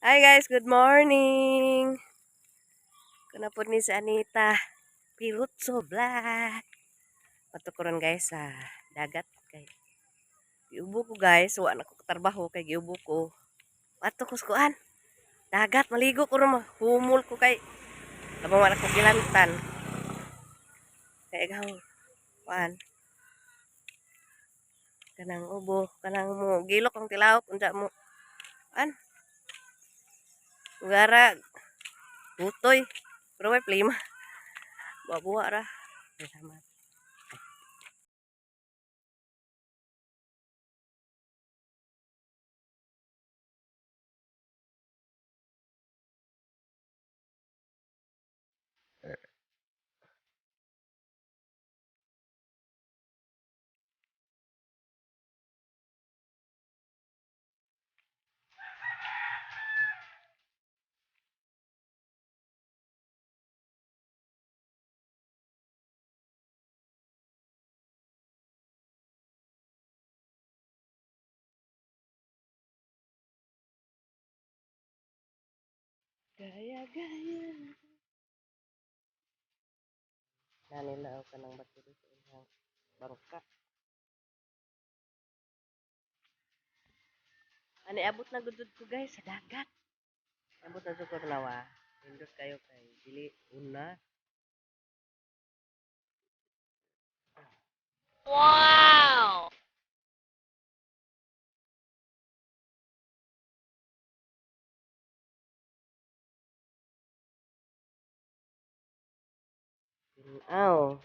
Hi guys, good morning. Kuna po ni si Anita Pirutso Vlog. Pato ko ron, guys, sa dagat kay giubo ko, guys, wa na ko katrabaho kay giubo ko. Pato ko sa kuan. Dagat, maligo ko ron, humol ko kay labang wala ko gilantan. Kay ikaw kuan kanang ubo, kanang mo gilok ang tilawok unsa mo an Ugara butoy. Pero may plima. Buwa ra. Salamat. Gaya gaya. Nanila ka ng battery sa inyong bangka. Ani abot na gud ko, guys, sa dagat. Abot na jud ko nawa. Nindot kayo kay dili una. Wow! Aw.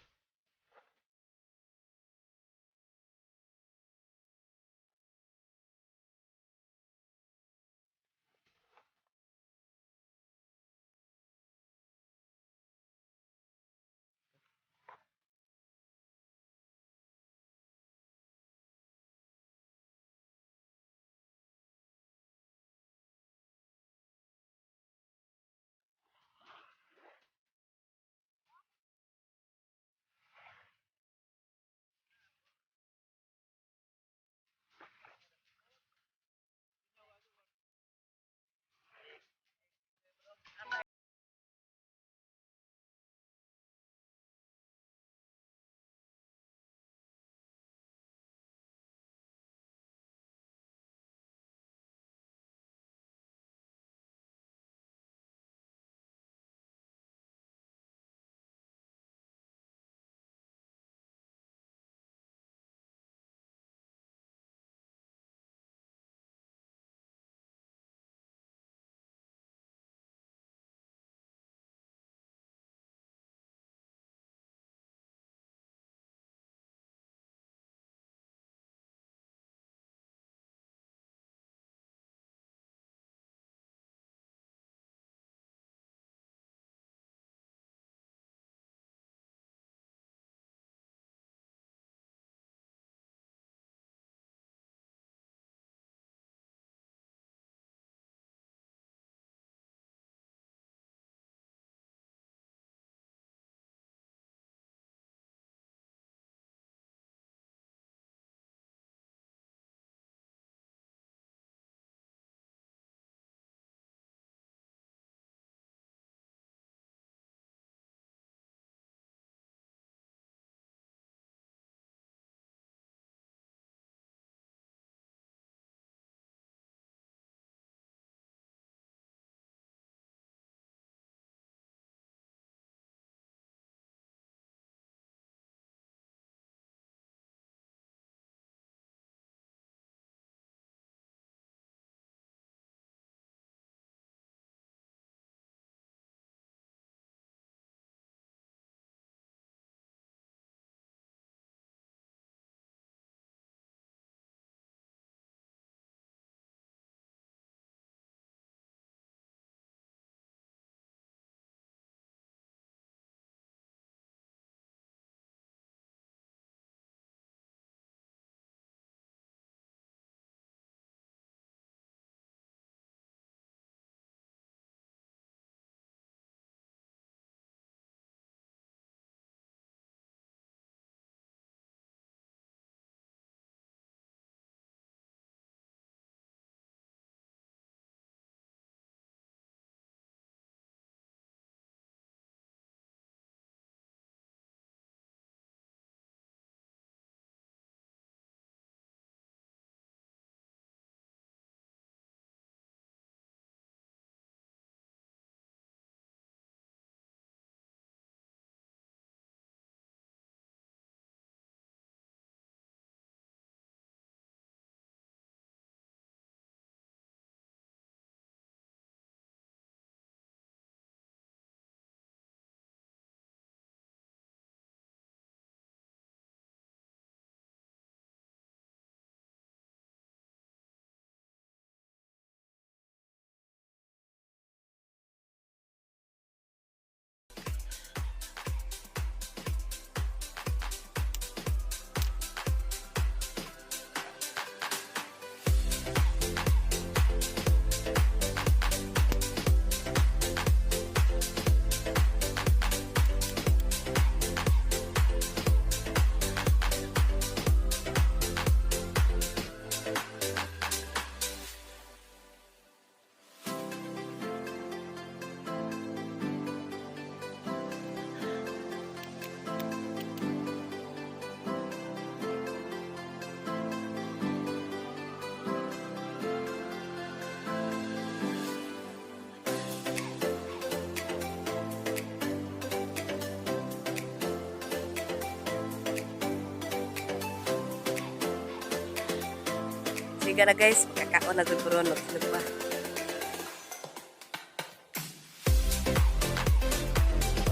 Sige na, guys, kakaon na gud ron, magsulog pa.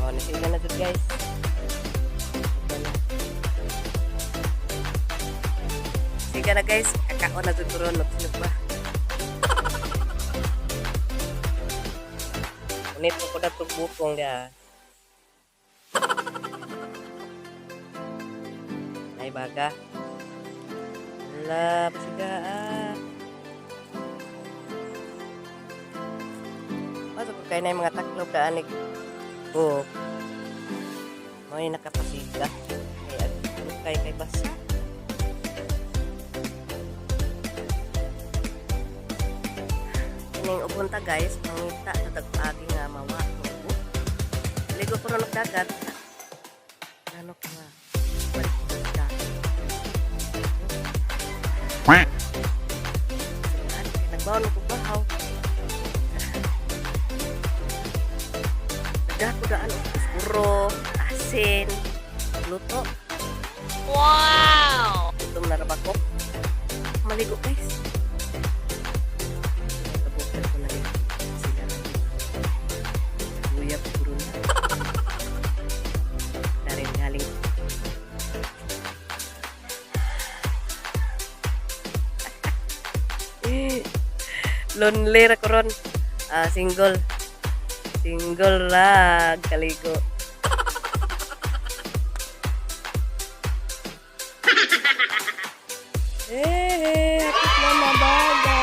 Oh, nasiga na gud, guys. Sige na. Sige na, guys, kakaon na gud ron, magsulog pa. Unit ko na itong bukong niya. Ay, baga. Wala, pasiga ah. Pasok ko kayo na yung mga taklob daan ni ko. May nakapasiga. Ay, kay kay basa. Kining ubon ta, guys, mangita sa tagpaagi nga mawa ang ubo. Ligo ko ron og dagat. Ano ko nga balik ko sa dagat. Quack. Nagbaon ko bahaw. Nagdako daan og puro, asin, luto. Wow! Gutom na ra ba ko? Maligo, guys. Kabukan ko na rin sila. Guyab puro na. Darin galing. Lonely ra ko ron. Ah, single. Single ra kaligo. Eh, hapit na mabaga.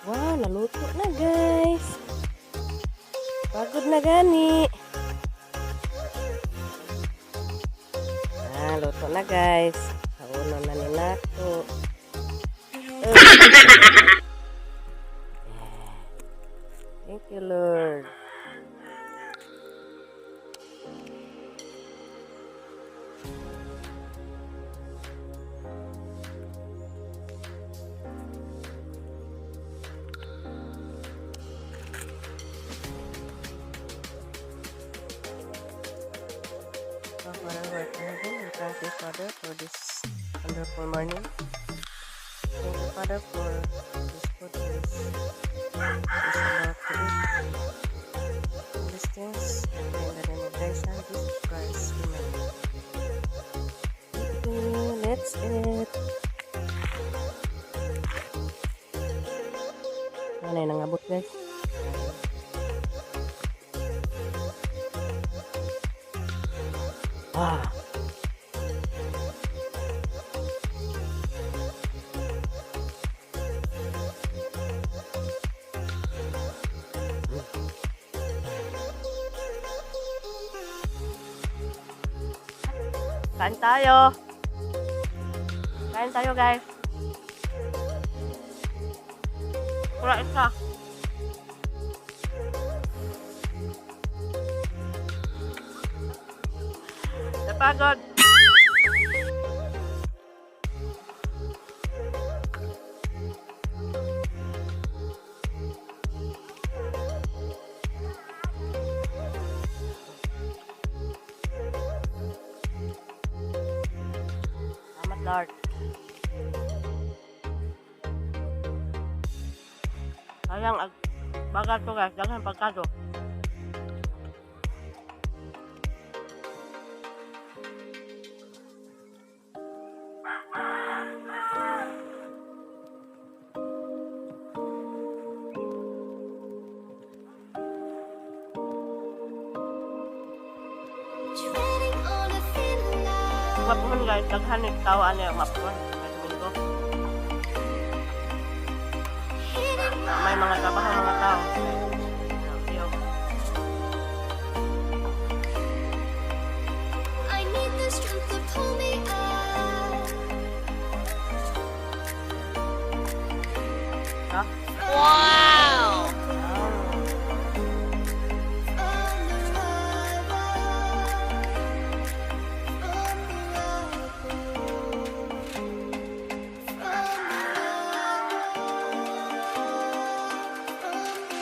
Wow, naluto na, guys. Pagod na gani. Ah, luto na, guys. Kauno na ni nato. Yeah. Thank you, Lord. Oh, Father, Lord in heaven, we thank you, Father, for this wonderful morning. Thank you, Father, for this food this about to eat. All these things, I pray in the name of thy Son, Jesus Christ. Amen. Okay, let's eat. Ano yung nangabot, guys? Ah. Kain tayo. Kain tayo, guys. Wala isa. Napagod. Salamat, Lord. Sayang, bagal to, guys. Daghan pagkado. Treading on a thin line. Mapuhon, guys, daghan ni tao ani mapuhon. May Domingo. Hitting May mga trabaho mga tao. Yo. I need the strength to pull me up. Ha? Wow! Ah. From the rubble, from the rubble, from the rubble,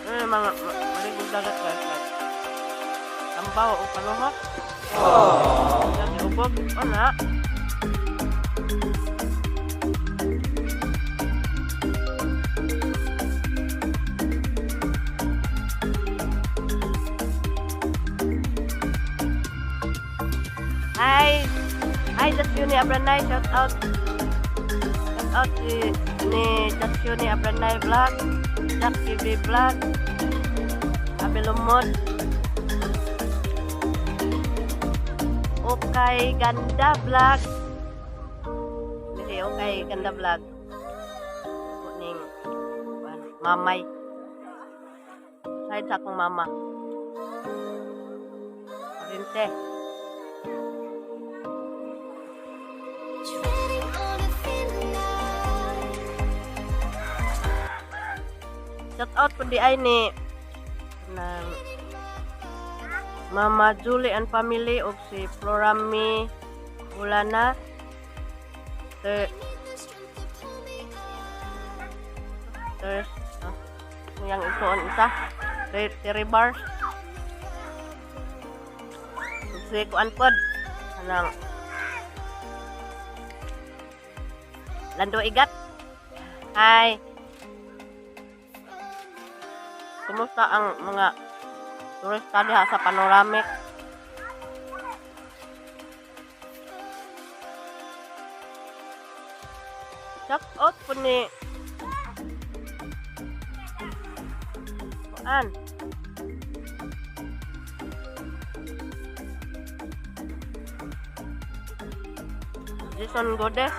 Eh, mga maligong dagat, guys. Like, tambaw o paluhot. Lagi ubog. O na. Hi! Hi, Jasyuni Abranay. Shout out. Shout out si, ni Jasyuni Abranay Vlog. Jack TV Vlog. Abelumod. Okay Ganda Vlog. Hindi, Okay Ganda Vlog. Kuning mamay. Side sa akong mama. Rinte. Treading on a thin line. Shout out po di ay ni ng Mama Julie and family og si Florami Bulana. First, no? Iyang isuon isa. Terry bars. Si kuan pod. Anang Lando Igat. Hi. Kumusta ang mga turista diha sa panoramic? Shout out po ni Kuan. Jason Godes.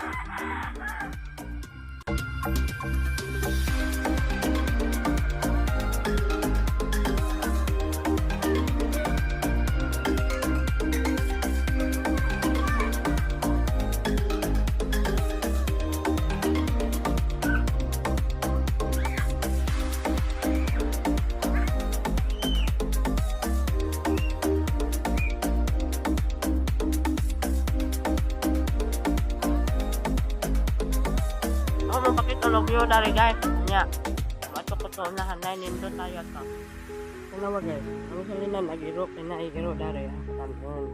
Ako mapakita og view dari, guys. Nya. Mato ko to unahan na nindot tayo to. Tanawa, guys. Ang salinan nag-iro kay na iro dari ang tanon.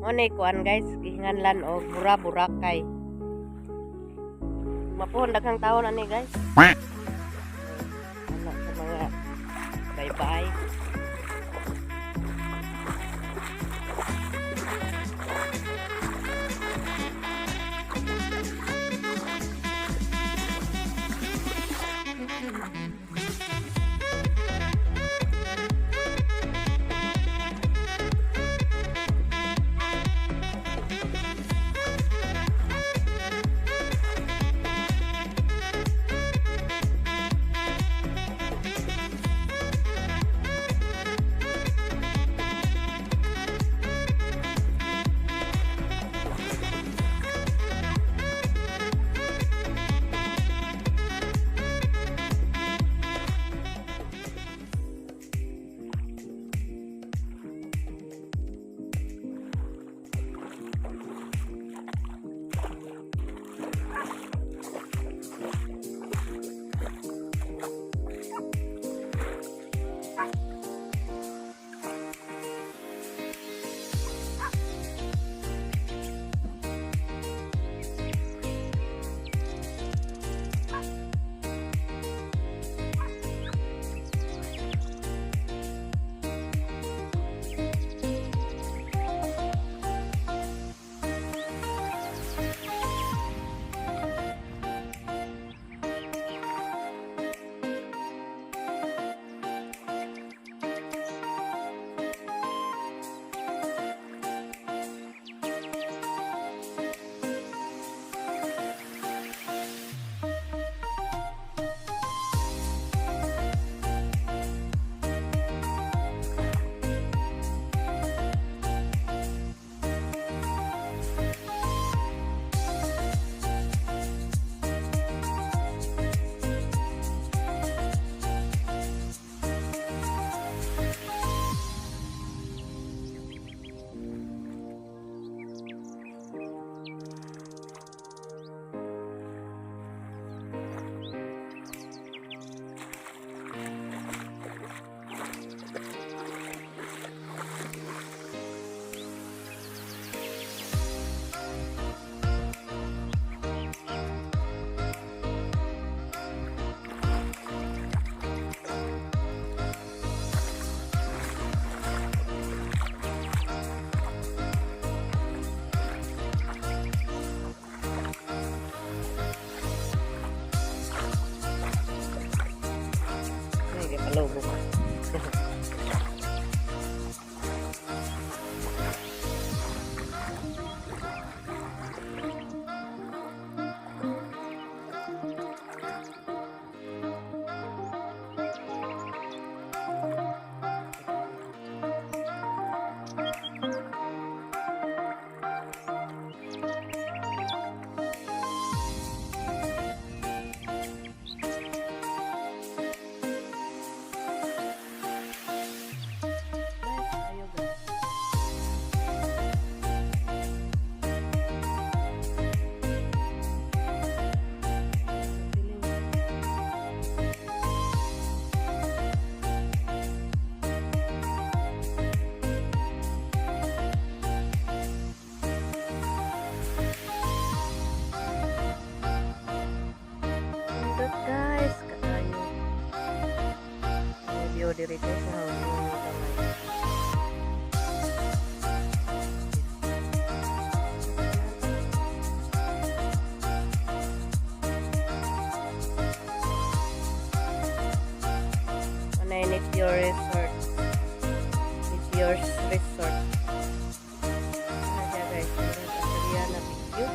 Mo ni kuan, guys, gihinganlan og Bura Boracay. Mapuhon daghang taon ani, guys. Ano sa mga bye-bye. Palubog. Nice kaayo, guys. Feeling. Nindot, guys, kaayo. Video diri, guys, sa gamay. Manay Meteor Resort. Meteors Resort. Ano siya, guys? Murag Adriana Picture.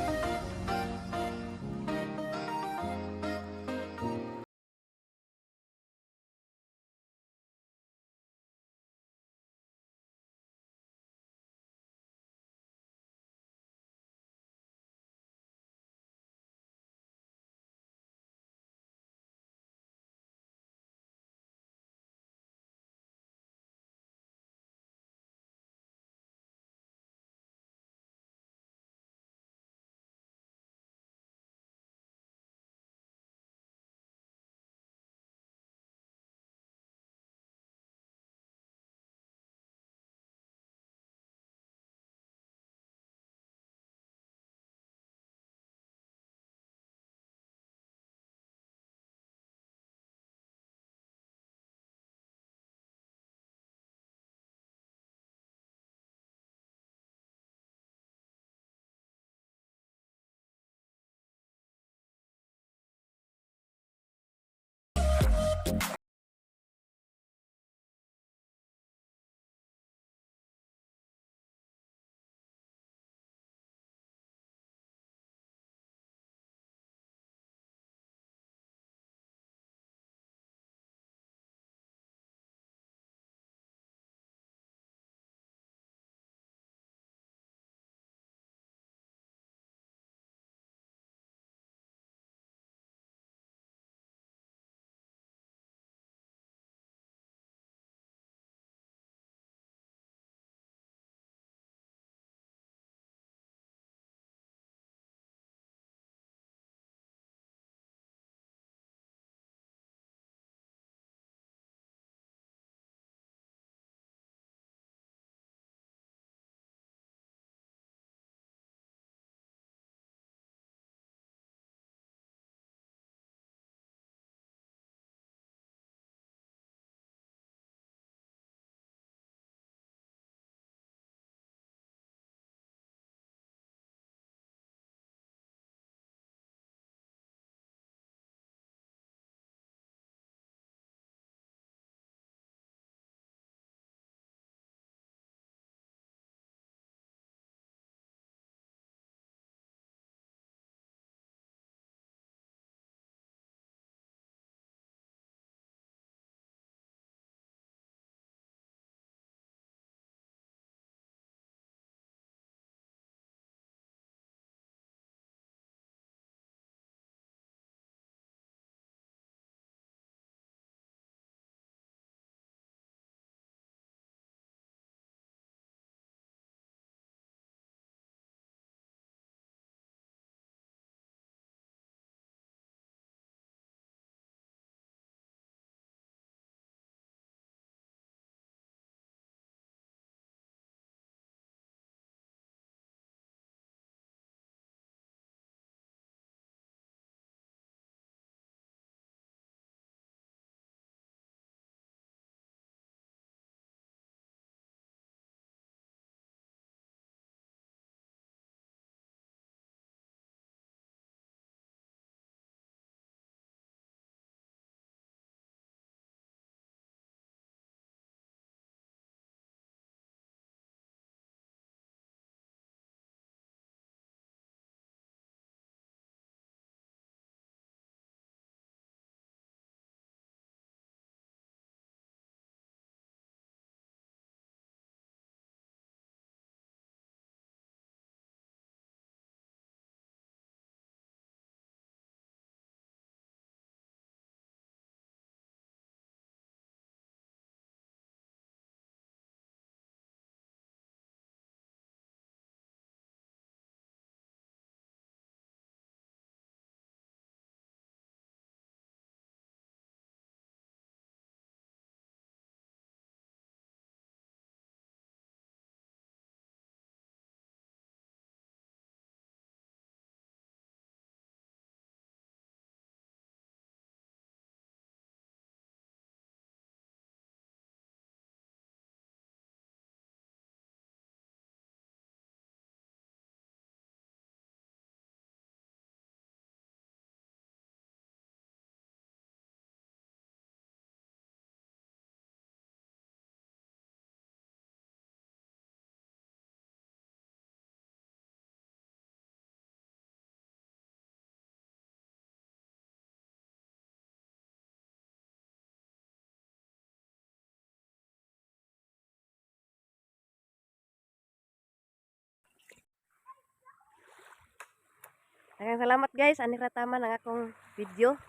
Daghang salamat, guys. Ani ra taman ang akong video.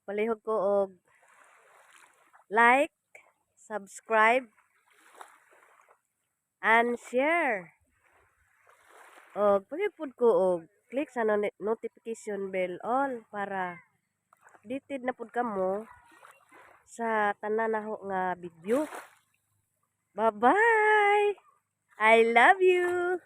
Palihog ko og like, subscribe, and share. Og palihog pud ko og click sa notification bell all para updated na pud kamo sa tanan nako nga video. Bye-bye! I love you!